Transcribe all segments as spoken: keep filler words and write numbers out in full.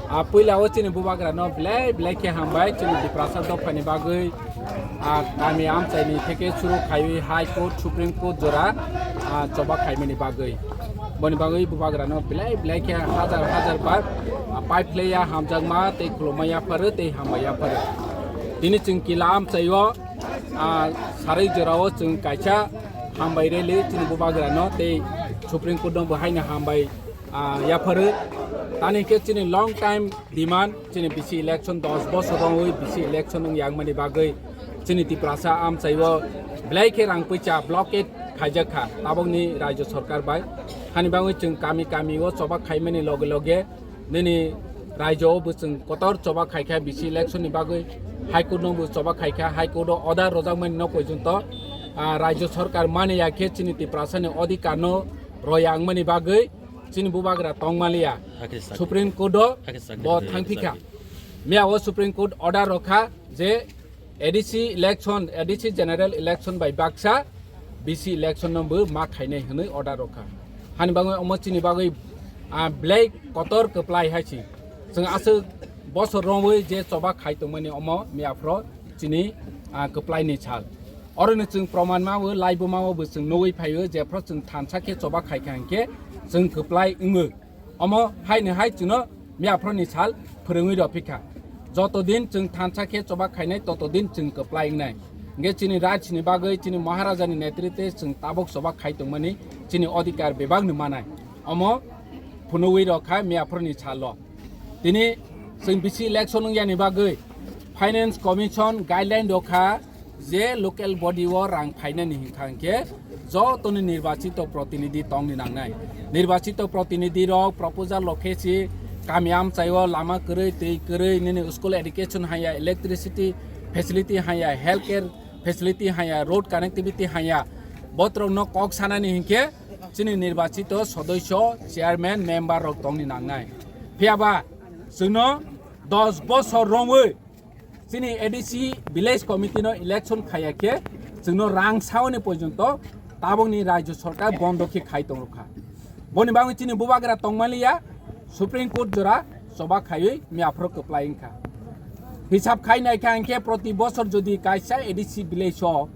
A puila o chini bubagra no belai belai khe hambai chini Tiprasa dophani bagwi, a kami amchai ni theke suru khaiwi High Court, Supreme Court jora, a choba khaimani bagwi. Boni bagwi bubagra no belai belai khe hajar hajar bar, a pai phlaiya hamjakma tei khulumma yapharo tei hambai yapharo. Tini chwng kila amchai o, a sarwi jora o chwng kaisa hambai rally chini bubagra no tei Supreme Court no bo haino hambai, ah, yapharo. Tani khe chini long time demand, chini bisi election dos bosor wngwi bisi election wng yangmani bagwi chini Tiprasa amchai o belai khe rang puisa blockade khaijak kha tabokni rajyo sorkar bai. Hani bagwi chwng kami kami o choba khaimani loge loge nini rajyo o bo chwng kotor choba khaikha bisi election ni bagwi, High Court no bo choba khaikha, High Court o order rojakmani no porjonto, ah, rajyo sorkar mani ya khe chini Tiprasa ni odhikar no royangmani bagwi chini bubagra tongmaliya. Hakhe sakhe. Supreme Court o Hakhe sakhe, bo hakhe thangphikha. Sakhe. Miya o Supreme Court order rokha je A D C election, A D C general election bai baksa bisi election no bo ma khainai hwnwi order rokha. Hani bagwi omo chini bagwi, ah, belai kotor kwplai hai si. Chwng aswk bosor romwi je choba khai tongmani omo miya phro chini, ah, kwplai ni sal. Oro no chwng proman ma o, laibo ma o bo chwng nugwi phai o, jephru chwng thansa khe choba khai kha hinkhe chwng kwplai wngo. Omo hai ni hai chwngno miya phro ni sal phwrwngwi rw phi kha. Joto din chwng thansa khe choba khainai, toto din chwng kwplai wngnai. Hinkhe chini raj ni bagwi, chini Maharaja ni netritwe chwng tabuk choba khai tongmani chini odhikar bebak no manai. Omo phunugwi rw kha miya phro ni salo. Tini chwng bisi election wng yani bagwi Finance Commission guideline rw kha je local body o rang phainani hinkha hinkhe jotoni nirbachito protinidhi tongni nangnai. Nirbachito protinidhi rok proposal rok khe si kami amchai o lama kwrwi, twi kwrwi, nini school education haya, electricity facility haya, health care facility haya, road connectivity haya, botrok no kok sanani hinkhe chini nirbachito sodosyo, chairman, member rok tongni nangnai. Phiyaba chwngno dos bosor romwi chini A D C village committee no election khaiya khe chwngno rang saoni porjonto tabokni rajyo sorkar bondo khe khai tongrokha. Boni bagwi chini bubagra tongmaliya Supreme Court jora choba khaiwi miya phro kwplai wngkha. Hisab khai naikha hinkhe proti bosor jodi kaisa A D C village o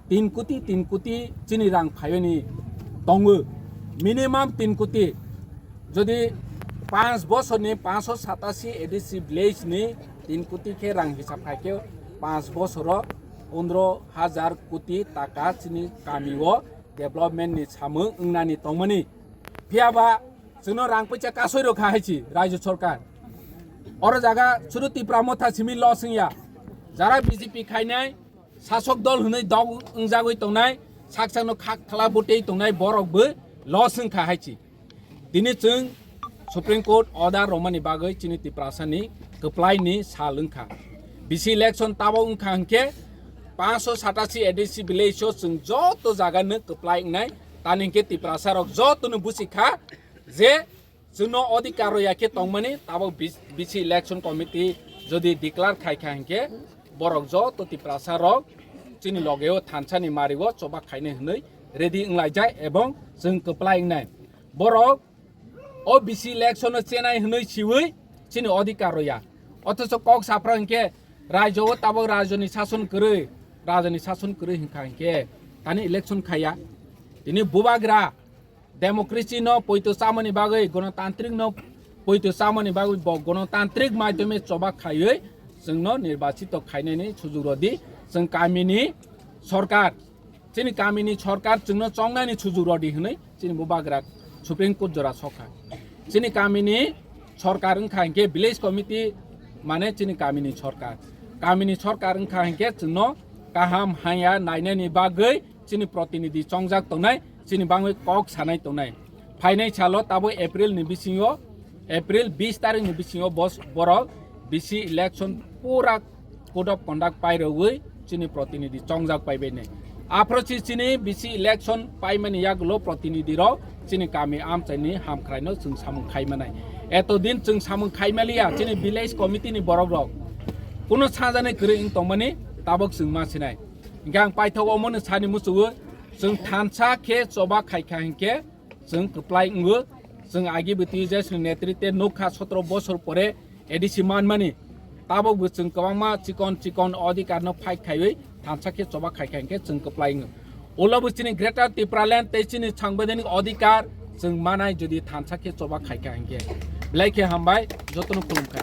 tin koti, tin koti chini rang phaiwini tongo, minimum tin koti. Jodi panch bosorni panchsho satasi A D C village ni tin koti khe rang hisab khai khe panch bosoro pondro hajar koti taka chini kami o development ni samung wngnani tongmani. Phiyaba chwngno rang puisa kasoi rokha hai si rajyo sorkar. Oro jaga suru Tipra Motha simi loss wngya. Jara B J P khainai, sasok dol hwnwi dog wngjagwi tongnai, sak sakno khak thala bwtwi tongnai borok bo loss wngkha hai si. Tini chwng Supreme Court order romani bagwi chini Tiprasani kwplaini sal wngkha. Bisi election tabok wngkha hinkhe panchsho satasi A D C village o chwng joto jaga no kwplai wngnai. Tani hinkhe Tiprasa rok joto no busi kha je chwngno odhikar rwya khe tongmani tabok bis-, bisi election committee jodi declare khai kha hinkhe borok joto Tiprasa rok chini logeo thansani mario choba khainai hwnwi ready wnglaijak ebong chwng kwplai wngnai. Borok o bisi election o chenai hwnwi siwi chini odhikar rwya. Othocho kok saphra hinkhe rajyo o tabok rajyoni sason kwrwi, rajyoni sason kwrwi hinkha hinkhe tani election khaiya. Tini bubagra democracy no poito chamani bagwi, gonotantrik no poito chamani bagwi bo gonotantrik maidhyome choba khaiwi chwngno nirbachito khainani sujuk rodi. Chwng kamini sorkar, chini kamini sorkar chwngno chongnani sujuk rodi hwnwi chini bubagra Supreme Court jora sokha. Chini kamini sorkar wngkha hinkhe village committee mane chini kamini sorkar. Kamini sorkar wngkha hinkhe chwngno kaham haya nainani bagwi chini protinidhi chongjak tongnai, chini bangwi kok sanai tongnai. Phainai salo tabuk April ni bisingo, April bis tarik ni bisingo bos-, borok bisi election pura code of conduct pairogwi chini protinidhi chongjak paibainai. Aphro si chini bisi election paimani yagulo protinidhi rok chini kami amchaini hamkhraino chwng samung khaimanai. Eto din chwng samung khaimaliya chini village committee ni borok rok kuno sajani kwrwi wng tongmani tabuk chwng ma sinai. Hinkhe ang paithak omono sani muchungo, chwng thansa khe choba khaikha hinkhe chwng kwplai wngo, Chwng agi bwtwi Jesni netritwe nukha sotro bosor pore A D C manmani. Tabok bo chwng kwbangma chikon chikon odhikar no fight khaiwi thansa khe choba khaikha hinkhe chwng kwplai wngo. Ulo bo chini Greater Tipraland tei chini sangbidhanik odhikar chwng manai jodi thansa khe choba khaikha hinkhe. Belai khe hambai, jotono khulumkha.